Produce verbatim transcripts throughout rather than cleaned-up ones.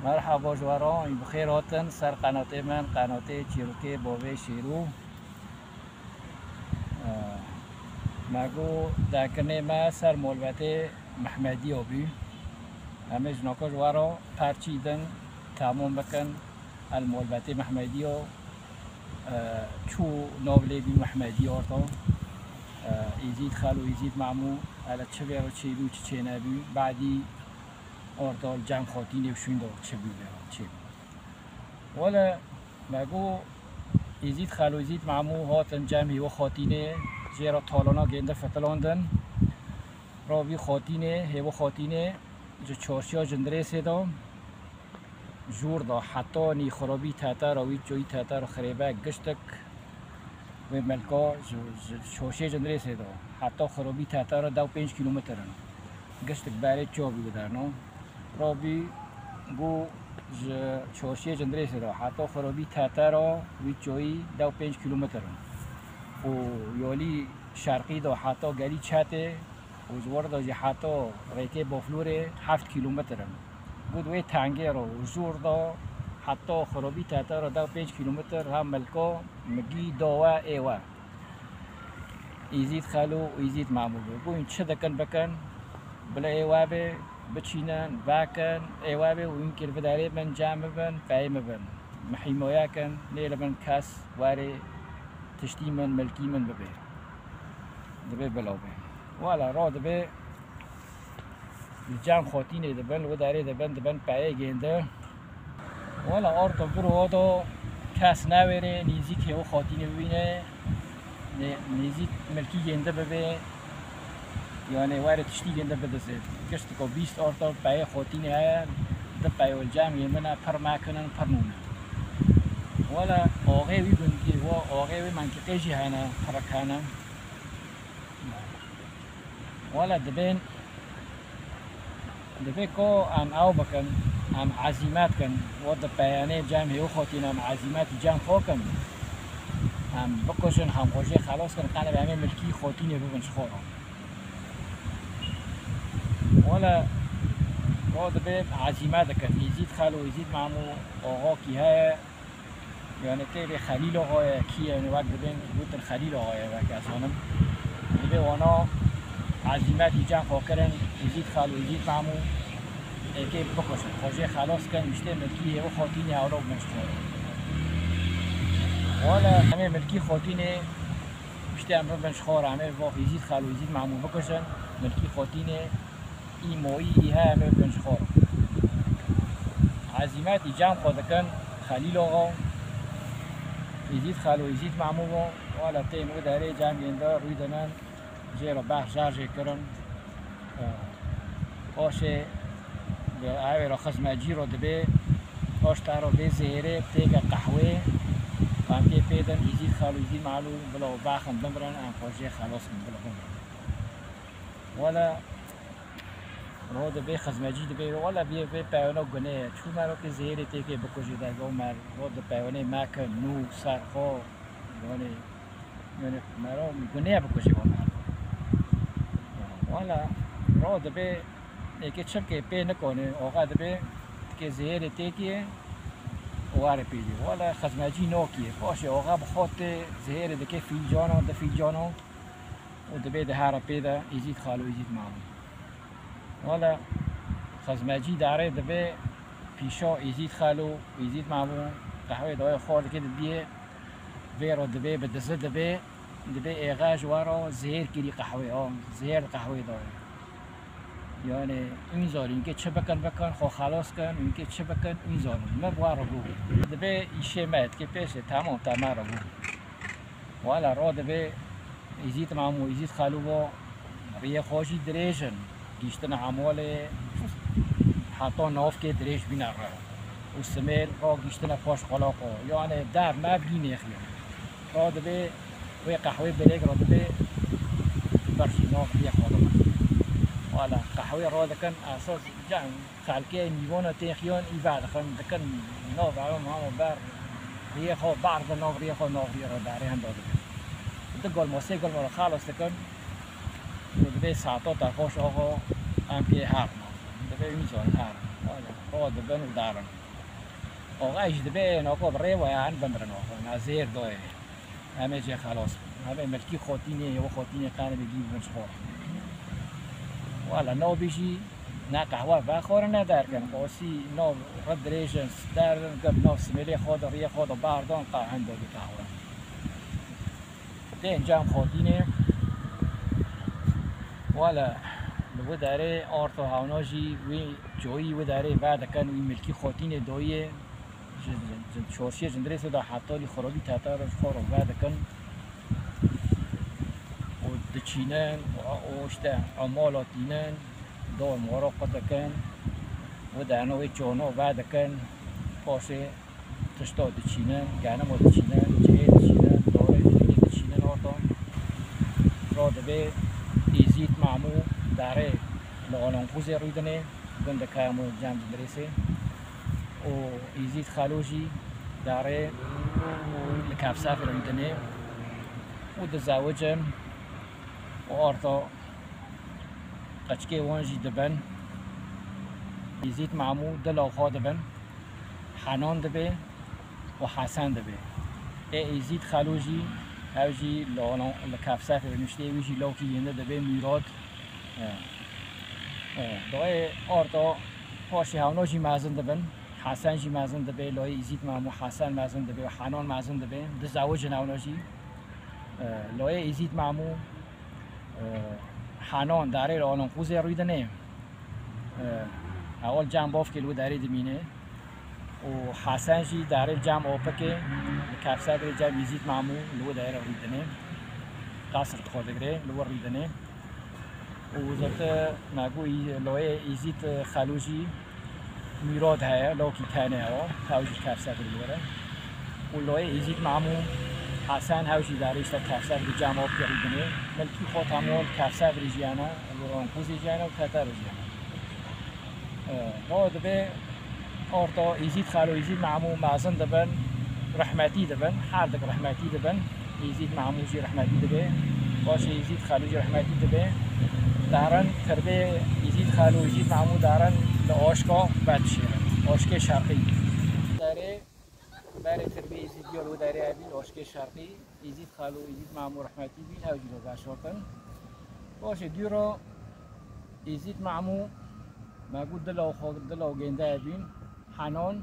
Merhaba ji we re, bi xêr hatin ser qenatê min, qenatê Çîrokê Bavê Şêrû. Eh, me got dekinê me ser malbetê Mehmediya bû. Em ê ji naka ji we re perçî din, temam bikin. El malbetê Mehmediya, eh, çû nav lê bî Mehmediya orta. Eh, Îzîd Xelo, Îzîd Memû, hele çi vê re çêbû, çi çênebû. Badî orta li cem Xatînê û şûnda çi bû vê re çêbû. Wele me got Îzîd Xelo, Îzîd Memû hatin cem Hêwa Xatînê, jê re talana gênde fitilandin. Rabî Xatînê, Hêwa Xatînê ji çarşiya Cindirêsê de jûr da heta nî xirabî tete re, wî çoyî tete re xirêbe giştik wê milka ji, ji çarşiyê Cindirêsê de heta xirabî tete re deh pênc kîlometr in. Giştik berê çavî biderno. Rabî got ji çarşiyê Cindirêsê de heta xirabî tete re wî çoyî deh pênc kîlometr in. Û yolî şerqî de heta gelî Çetê û ji wir de jî heta rêkê Boflûrê heft kîlometr in. Got wê tengê re û jûr de heta xirabî tete re deh pênc kîlometr ha milka migî da we ê we. Îzîd Xelo û Îzîd Memû bû. Got hûn çi dikin bikin, bila ê we bê, biçînin, vekin, ê we bê û hûn kir vê derê bin, cem bibin, peyê min bin. Min hîmaye kin, nêdibin kes werê tiştî min, milkî min bibê. Dibê bila bê. Wele ro dibê li cem Xatînê dibin, li wê derê dibin, dibin peyê gêndi. Wele arto vir û odo kes newêrê nêzîk Hêwa Xatînê bibîne, nê-, nêzîk milkî gêndi bibê, yanê werê tiştî gêndi bidizê. Giştiko bîst arto peyê Xatînê heye, di peyo li cem gêndine, pir mekinin, pir nûne. Wele axê wî gundî, wa axê wê mentiqê jî hene, pirik hene. Wele dibên, dibê ku em ew bikin, em ezîmet kin, we di peyanê cem Hêwa Xatînê em ezîmet cem xwe kin, em bikujin, hem xwe jê xelas kin, qelib em ê milkî Xatînê bibin ji xwe re. Wele ro dibê ezîmet dikin, Îzîd Xelo, Îzîd Memû, Oxo kî heye, Yanî tê vê Xelîl Oxo ye, kî ye, yanî wek dibên gotin Xelîl Oxo ye, wek ez zanim. Dibê wana ezîmetî cem xwe kirin, Îzîd Xelo, Îzîd Memû, êkê bikujin. Xwe jê xelas kin, îştê milkî Hêwa Xatînê ewro bin ji xwe re. Wele em ê milkî Xatînê, îştê em bibin ji xwe re, em ê vok Îzîd Xelo, Îzîd Memû bikujin, milkî Xatînê, Î moyî î heye em ê bikin ji xwe re. Ezîmetî cem xwe dikin Xelîl Oxo, Îzîd Xelo, Îzîd Memû bo, wele tên wê derê cem yên de rûy dinin, jê re behs şerjê kirin. Paşê bi ewê re xizmetcî re dibê, paş te re vê zêrê têke qehwê, em tê pê din Îzîd Xelo, Îzîd Memû bila bexin bimirin, em xwe jê xelas kin bila bimirin. Wele ro dibê xizmecî dibê, wele vê, vê peyona gune ye. Çû mero ki zêrê têkê bikujê de, go mer, ro di peyonê me ki nû ser xo, yanî, yanî mero gune ye bikujê bo mer. Wele ro dibê, êkê çimkê pê nikone, oxa dibê, tikê zêrê têkê, were pê dî. Wele xizmecî nokî ye. Paşê oxa bi xo tê zêrê dike fîlcano, di fîlcano. û dibê di here pê de Îzîd Xalo, Îzîd Mamû. Wele xizmecî darê dibê pîşa Îzîd Xalo, Îzîd Mamû qehwê dayê xwar dikê didiyê, vê re dibê bi dizi dibê, dibê êxe ji we re zihêr kirî qehwê, a, zihêr di qehwê dayê. Yani, wîn zarî, winkê çi bikin, bikin, xwe xelas kin, winkê çi bikin, wîn zarî. Me bi we re bû. Dibê îşê me, dikê pêşê, temam, te me re bû. Wala, ro dibê Îzîd Mamû, Îzîd Xalo bo, riyê xwe jî dirêj in. Gihîştina Hemalê heta navkê dirêj bîne re. Û Simêl ro gihîştine paş Xolaqo. Yani dev mev gî nêxiye. Ro dibê wê qehwê birêk ro dibê berşî nav riyê xwe de. Wala, qehwê ro dikin, esas can. Xelkê nîvana têxiyan î vedixin, dikin nav ew mama ber riyê xwe, ber di nav riyê xwe, nav riyê xwe berê henda dikin. Di golma, sê golma re xelas dikin û dibê saeta te xweş axa, em pê herin. Dibê wî zor herin. Wala. O dibin û darin. Oxay jî dibê nako bi rê we yan bimirin oxo. Na zêr doyê. Em ê jê xelas bin. Em ê milkî xotînê, yew xotînê qenê bê dî bibin ji xwe. Wala nobî jî ne qehwe vexorin ne derkin. Qosî no rid dirêjin, sterin, gib no simêlê xwe de, riyê xwe de bardon, qehwin do bi qehwe. Tên cem xotînê. Wala li wî derê orto hewna jî wî coyî wî derê vedikin, wî milkî xotînê doyê ji, ji, ji çorşiyê jindirêsê de hetalî xirobî tetar ji xwe re vedikin û diçînin û, û işte emala tînin, dor moro qut dikin, wî derno wê çono vedikin, paşê tişta diçînin, genimo diçînin, cihê diçînin, dorê jî diçînin orto. Ro dibê Îzîd Mamû darê li Olanqûzê rûdinê, gundek hemû cem Cindirêsê. Û Îzîd Xalo jî darê li Kevsefê rûdinê û dizewicin û orto qeçkê wan jî dibin. Îzîd Mamû dila xwe dibin. Henan dibê û Hesen dibê. Ê Îzîd Xelo jî, ew jî li Holan-, li Kevsefê niştê, wî jî lawkî yêne dibê Mîrad. E, e, doyê orto paşê hewna jî mezin dibin. Hesen jî mezin dibê, loyê Îzîd Mamû Hesen mezin dibê û Henan mezin dibê. Dizewicin hewna jî. E, loyê Îzîd Mamû, e, Henan darê li Olanqûzê rûdinê. E, ewil cem bavkê li wî derê dimîne. Û Hesen jî darê cem opikê, li Kevsefê cem Îzîd Mamû li wî derê rûdinê. Qesr xwe digre, li wir rûdinê. Û zirte me got, loyê Îzîd Xelo jî Mîrad heye, lokî tenê ew, hew jî Kevsefê li wir e. Û loyê Îzîd Mamû Hesen hew jî darê işte Kevsefê cem opikê rûdinê. Milkî xwe temol Kevsefê jiyane, li Olanqûzê jiyane û Teterê jiyane. E, no dibê orto Îzîd Xalo, Îzîd Mamû mezin dibin, rehmetî dibin, her dik rehmetî dibin. Îzîd Mamû jî rehmetî dibê. Paşê Îzîd Xalo jî rehmetî dibê. Darin tirbê Îzîd Xalo, Îzîd Mamû darin li oşka vedişêrin. Oşkê şerqî. Derê, berê tirbê Îzîd yol û derê evî oşkê şerqî. Îzîd Xalo, Îzîd Mamû rehmetî bîn, ew jî veşartin. Paşê dû ro Îzîd Mamû, me got dila xwe, dila gênde bîn, Henan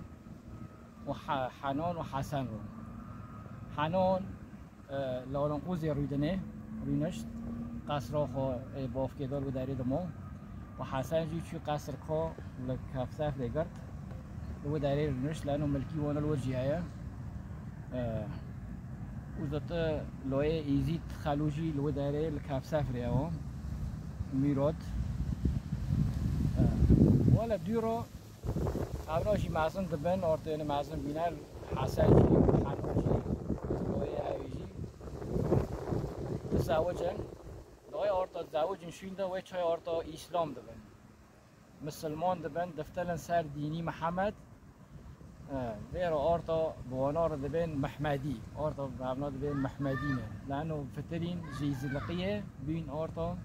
û He-, Henan û Hesen ro. Henan, e, li Olanqûzê rûdinê, rûnişt, qesra xwe, e, bavkê dar û derê dimo. Û Hesen jî çû qesr xwe li Kevsefê girt. Li wî derê rûnişt, leno milkî wan li wir jî heye. E, û zirte loyê Îzîd Xelo jî li wî derê li Kevsefê ye o. Mîrad. E, wele dû ro evna jî mezin dibin, ortê ne mezin bîne, Hesen jî, Henan jî, loyê ew jî. Dizewicin. Doyê orta dizewicin şûnde wê çay orta Îslam dibin. Misilman dibin, diftelin ser dînî Mihemed. E, vê re orta bi wana re dibên Mehmedî. Orta bi hevna dibên Mehmedî ne. Leno fitirîn ji Îzîliqiyê bîn orta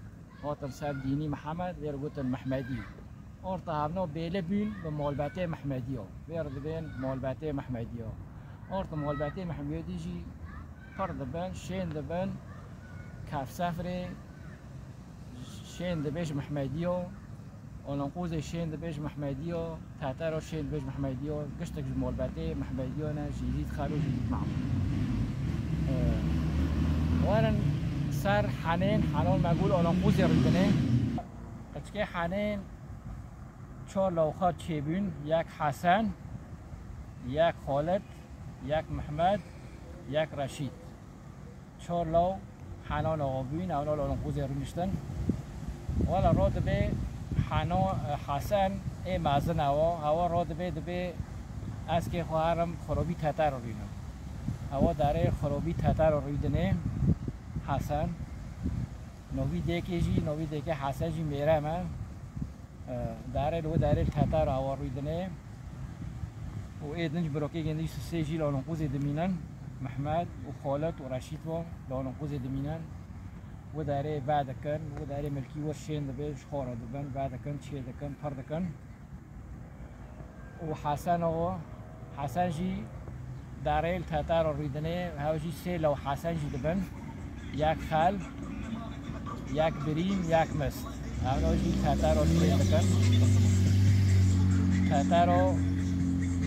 hatin ser dînî Mihemed, vê re gotin Mehmedî. Orta hevna bêle bîn bi malbetê Mehmediya. Vê re dibên malbetê Mehmediya. Orta malbetê Mehmedî jî pir dibin, şên dibin, Kevsefrê şên dibêj Mehmediya, Olanqûzê şên dibêj Mehmediya, Tetero şên dibêj Mehmediya, giştek ji malbetê Mehmediya ne, ji Îzîd Xalo, ji Îzîd Mamû. Ee, werin ser Henên, Henan me got Olanqûzê rûdinê. Qeçkê Henên çar lawxa çêbûn, yek Hesen, yek Xalid, yek Mehmed, yek Reşîd. Çar law Henan awa bûn, ewna li Olanqûzê rûniştin. Wela ro dibê Heno-, Hesen ê mezin ewa, ewa ro dibê, dibê ez kê xwe herim xirobî Teter rûnim. Ewa derê xirobî Teter rûdinê Hesen. Novî dêkê jî, novî dêkê Hesen jî mêre me. E, darê li wê darê li Teter awa rûdinê. Û ê din ji birokê gêndî sê jî li Olanqûzê dimînin. Mehmed û Xalid û Reşîd wan li Olanqûzê dimînin. Wê darê ve dikin, wê darê milkî wir şên dibê, ji xwe re dibin, ve dikin, çê dikin, pir dikin. û Hesen o, Hesen jî darê li Tetaro rûdinê, hew jî sê lew Hesen jî dibin. Yek xel, yek birîm, yek mist. Hevno jî Tetaro çê dikin. Tetaro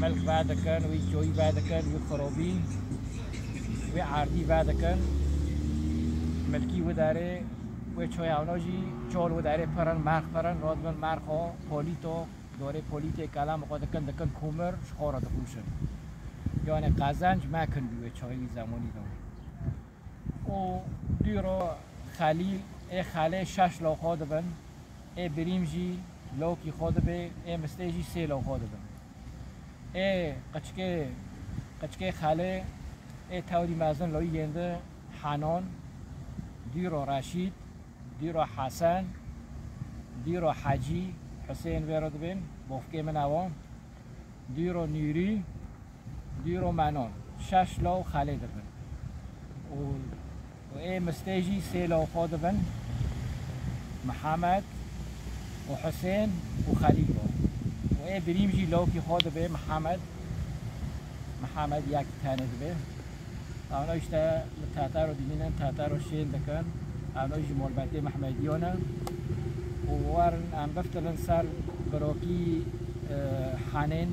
milk vedikin, wî coyî vedikin, wî xirobî, wî erdî vedikin. Milkî wî derê, wê çoyê hevno jî çol wî derê pirin, merx pirin, rodibin merxo, polîto, dorê polîtê kelam xwe dikin, dikin kumir, ji xwe re dixuşin. Yani qezenc mekin bi wê çayî zemanî de. Û dûro Xelîl, ê Xelê şeş lo xwe dibin, ê birîm jî lokî xwe dibe, ê mistê jî sê lo xwe dibin. Ê qiçkê, qiçkê Xelê, ê tewrî mezin loyî yên di Henan, dûro Reşîd, dûro Hesen, dûro Hecî, Husên vê re dibên, bofkê min ew e, dûro Nûrî, dûro Menon. Şeş law Xelê dibin. Û, û ê mistê jî sê law xwe dibin, Mihemed û Husên û Xelîl bo. Û ê birîm jî lawkî xwe dibe Mihemed. Mihemed yek tenê dibe. Evna işte li Tetaro dimînin, Tetaro şên dikin. Evna jî molbetê Mehmediyo ne. Û werin em biftilin ser birokî, e, Hanên,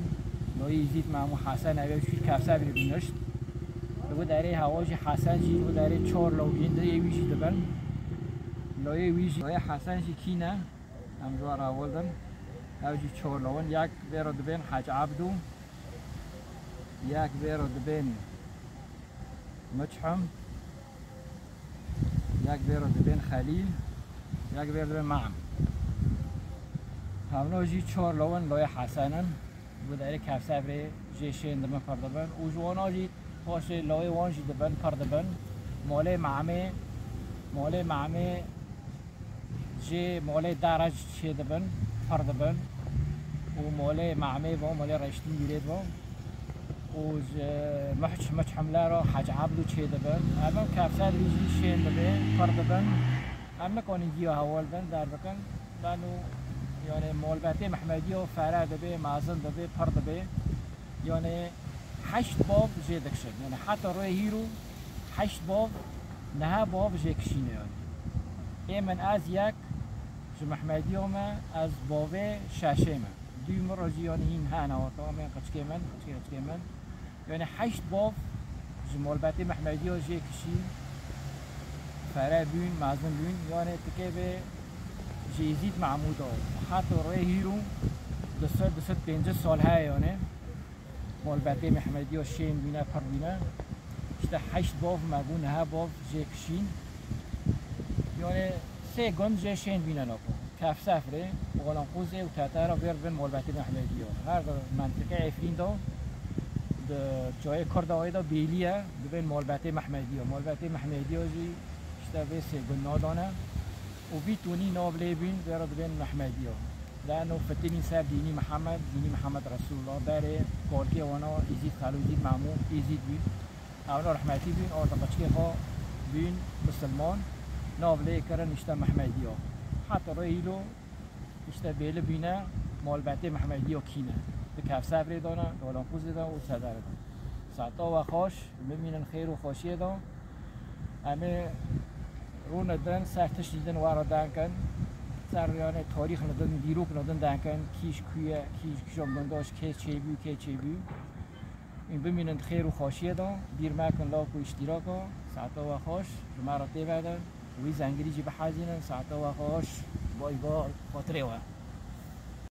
loyê Îzîd Memû Hesen ev ê şûr kevse bî bînişt. Li wî derê hewa jî Hesen jî, wî derê çor lawiyên di yê wî jî dibin. Loyê wî jî, loyê Hesen jî kî ne? Em ji we re hewldin. Ew jî çor lawin. Yek vê re dibên Hec Ebdû. Yek vê re dibên Miçhim, yek vê re dibên Xelîl, yek vê re dibên Mam. Hevno jî çor lawin loyê Hesen in. Wî derê kevsevrê jê şên dibin pir dibin. Û ji wana jî paşê lawê wan jî dibin pir dibin. Molê Mamê, molê Mamê Ji molê Darec çê dibin, pir dibin. Û molê Mamê bo, molê Reştî Mîrê bo. Û ji Muhç, Muhçimlero Hec Abdû çê dibin. Em em kevser wî jî şên dibê, pir dibin. Em nikonin giyo hewal bin, derbikin. Ben û, yani, molbetê Mehmediyo fere dibê, mezin dibê, pir dibê. Yani, heşt bav jê dikişin. Yani, heta royê hîro heşt bav, niha bav jê kişîne yani. Ê min ez yek ji Mehmediyo me, ez bavê şeşê me. Dû min re jî yani hîn hene, o tamamê qiçkê min, qiçkê qiçkê min. Yani heşt bav ji molbetê Mehmediyo jê kişîn, fere bûn, mezin bûn. Yani tikê vê ji Îzîd Mahmûd o. Heta royê hîro du sed, du sed pêncî sal heye yani. Molbetê Mehmediyo şên bîne, pir bîne. İşte heşt bav me bû, niha bav jê kişîn. Yani sê gund jê şên bîne nako. Kevsefrê, Olanqûzê û Tetera vêr dibên molbetê Mehmediyo. Her mentiqê Efrîn de, di cayê Kurda wê de bêlî ye, dibên molbetê Mehmediyo. Molbetê Mehmediyo jî işte vê sê gund nadane. Û vî tunî nav lê bîn, vê re dibên Mehmediyo. Leno fitinî ser dînî Mihemed, dînî Mihemed Resulullah, berê kalkê wana Îzîd Xelo, Îzîd Memû, Îzîd bîn. Ewna rehmetî bîn, orda qiçkê xwe bîn misilman, nav lê kirin işte Mehmediyo. Heta royê îlo işte bêli bîne, molbetê Mehmediyo kîne. Di Kevsevrê de ne, di Olanqûzê de û Teterê de. Saeta we xweş, bimînin xêr û xweşiyê de. Em ê rûne din, ser tiştî din we re denkin. Ser, yani, tarîx ne din, dîrok ne din denkin. Kî ji ku ye, kî ji kîja gunda, ji kê çêbû, kê çêbû. Ên bimînin di xêr û xweşiyê de. Bîr mekin like û îştîraka. Saeta we xweş, ji me re tê vedin. Wî zengirî jî bihezînin. Saeta we xweş. Bay bay, xatirê we.